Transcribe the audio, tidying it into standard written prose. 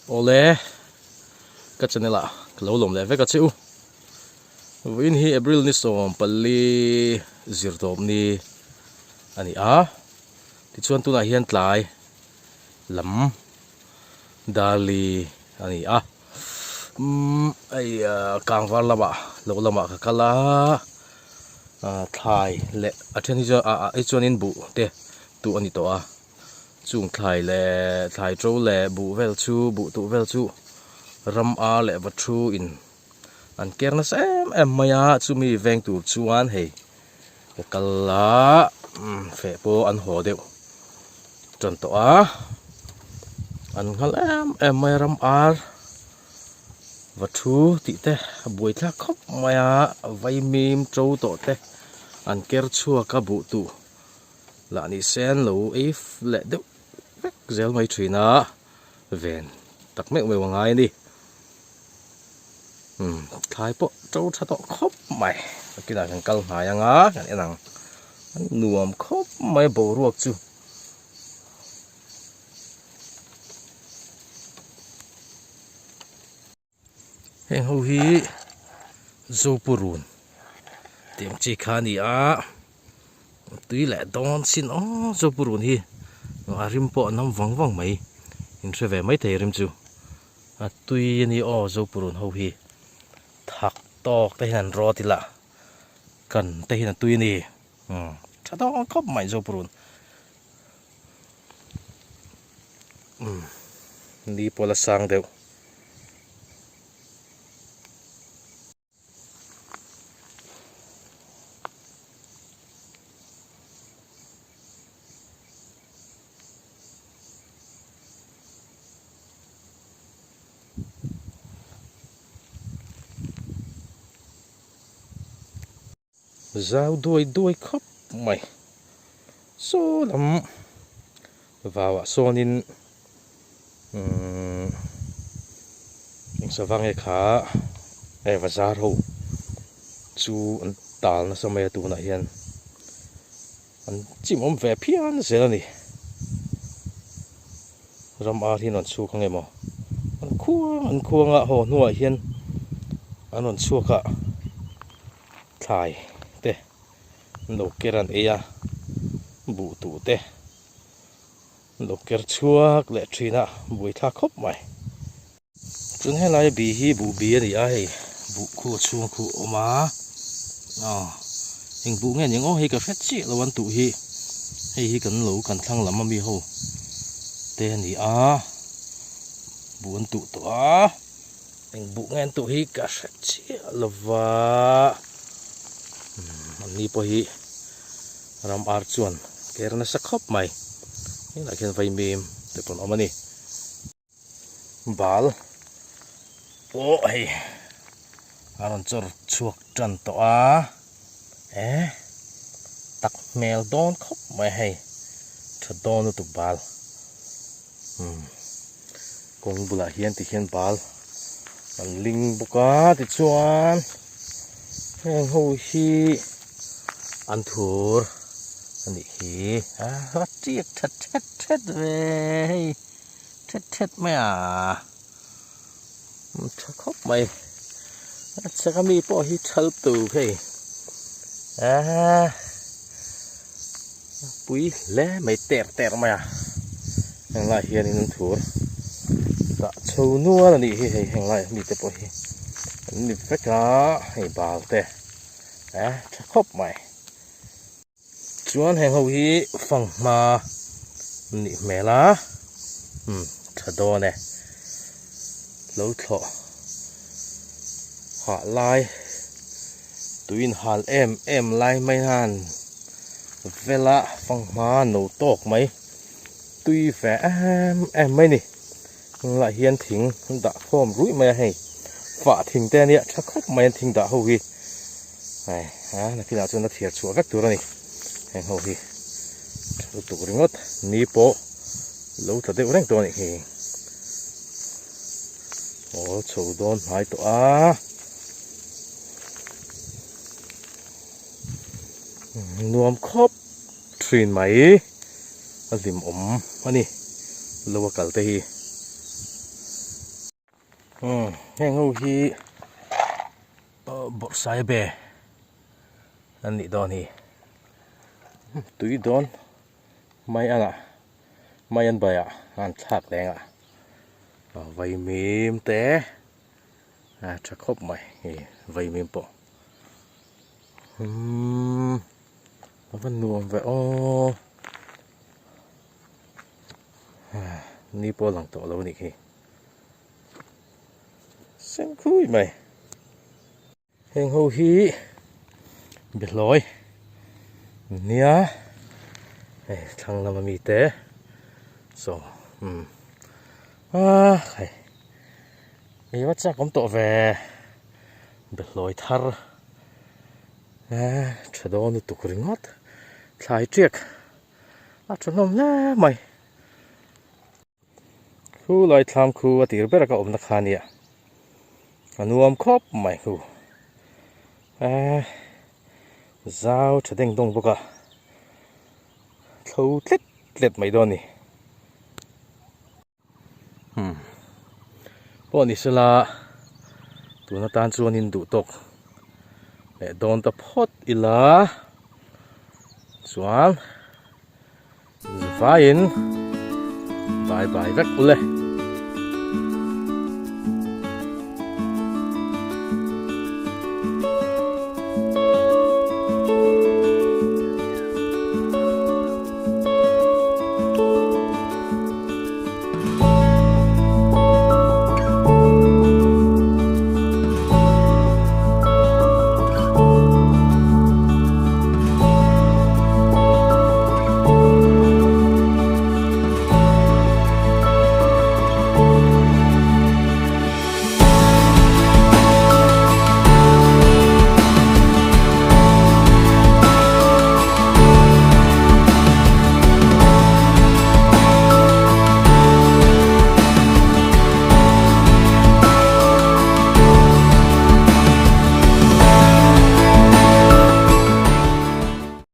Awle, ka channel ah ka lo lawm leh vek a che u. Vawiin hi April ni 14 zirtawp ni a ni a. Tichuan tunah hian tlai lam Darli a ni a. Umm hei kangvar lamah lo lamah ka kal a thlai leh a then hi chuan ah hi chuanin buh te tuh a ni tawh a chung thlai leh thlai to leh buh vel chu buh tuh vel chu ram ar leh va thu in an ker nasa em em mai a chumi veng tur chuan hei ka kal a feh pawh an haw deuh tan tawh a an nghal em em mai a ram ar va thu tih te a buai thlak khawp mai a vaimim to tawh te an ker chhuak a buh tuh lah ni se an lo ei leh deuh vek zel mai thin a ven tak meuh meuh a ngai a ni umm thlai pawh to tha tawh khawp mai nakinah kan kal hnai anga kan en ang a nuam khawp mai boruak chu. Heng ho hi Zopurun tih ang chi kha a ni a tui leh dawn sin aw Zopurun hi a rim pawh a nam vang vang mai in hre ve mai thei a rim chu a tui a ni aw Zopurun ho hi thak tawk te hian an rawt ila kan te hian a tui a ni umm tha dawn khawp mai Zopurun. Umm ni pawh la sang deuh. Zau duai duai khawp mai. Saw lam vauah sawnin umm eng sava nge kha eh bazar ho chu an tal nasa mai a tunah hian an chimawm ve phian zel a ni. Ram ar hi an rawn chhuak ang emaw an khuang an khuang a haw hnuah hian an rawn chhuak a thlai te an lo ker an ei a buh tuh te an lo ker chhuak leh thin a buaithlak khawp mai. Chuan helai bi hi buh bi a ni a hei buh khu a chhung khu a awm a aw eng buh nge ni ang aw hei ka hre chiah lo an tuh hi hei hi kan lo kan thlang lam ami ho te a ni a buh an tuh tawh a eng buh nge an tuh hi ka hre chiah lo va an ni pawh hi ram ar chuan ker nasa khawp mai helaiah khian vaimim te pawh an awm a ni. Bal pawh hei a rawn chawr chhuak tan tawh a eh tak hmel dawn khawp mai a hei tha dawn lutuk bal umm kawng bulah hian ti hian bal an ling bawk a tichuan heng ho hi an thur a nih hi a tiak tha thet thet ve hei. Thet thet mai a tha khawp mai a chhak ami pawh hi thal tur hei aaa pui hle mai ter ter mai a heng lai hianin an thur dah chho nual a nih hi hei heng lai mite pawh hi an ni vek a hei bal te a tha khawp mai. Chuan heng ho hi fanghma nih hmel a umm tha dawn e lo thlawh hah lai tuiin hal em em lai mai han vela fanghma no tawk mai tui ve em em mai ni tunah hian thing an dah khawm ruih mai a hei fah thing te ania tha khawp mai an thing dah ho hi. Hei a nakinah chuan a thiar chhuah vek tur a ni heng ho hi tha lutuk ringawt ni pawh lo tla deuh reng tawh a nih hi aw chho dawn hnai tawh a nuam khawp thin mai a hlim awm a ni lo a kal te hi. Umm heng ho hi bawrhsaiabe an nih dawn hi tui dawn mai an ah mai an bai ah an thlak leng a vaimim te a tha khawp mai hei vaimim pawh umm a va nuam ve aw ni pawh a lang tawh lo a nih khi. Sen khui mai. Heng ho hi Behlawi nia hei thlang lama mi te saw umm ah hei ei va chak awm tawh ve Behlawi thar eh tha dawn lutuk ringawt thlai tiak a tha hlawm hle mai. Khu lai thlam khu a tir ber a ka awmna kha nia a nuam khawp mai khu eh zau tha deng dawng bawk a thlo tlet tlet mai dawn a ni umm pawh ni sela tun atan chuanin duh tawk leh dawn ta phawt ila chuan. Vaiin bye bye vek ule.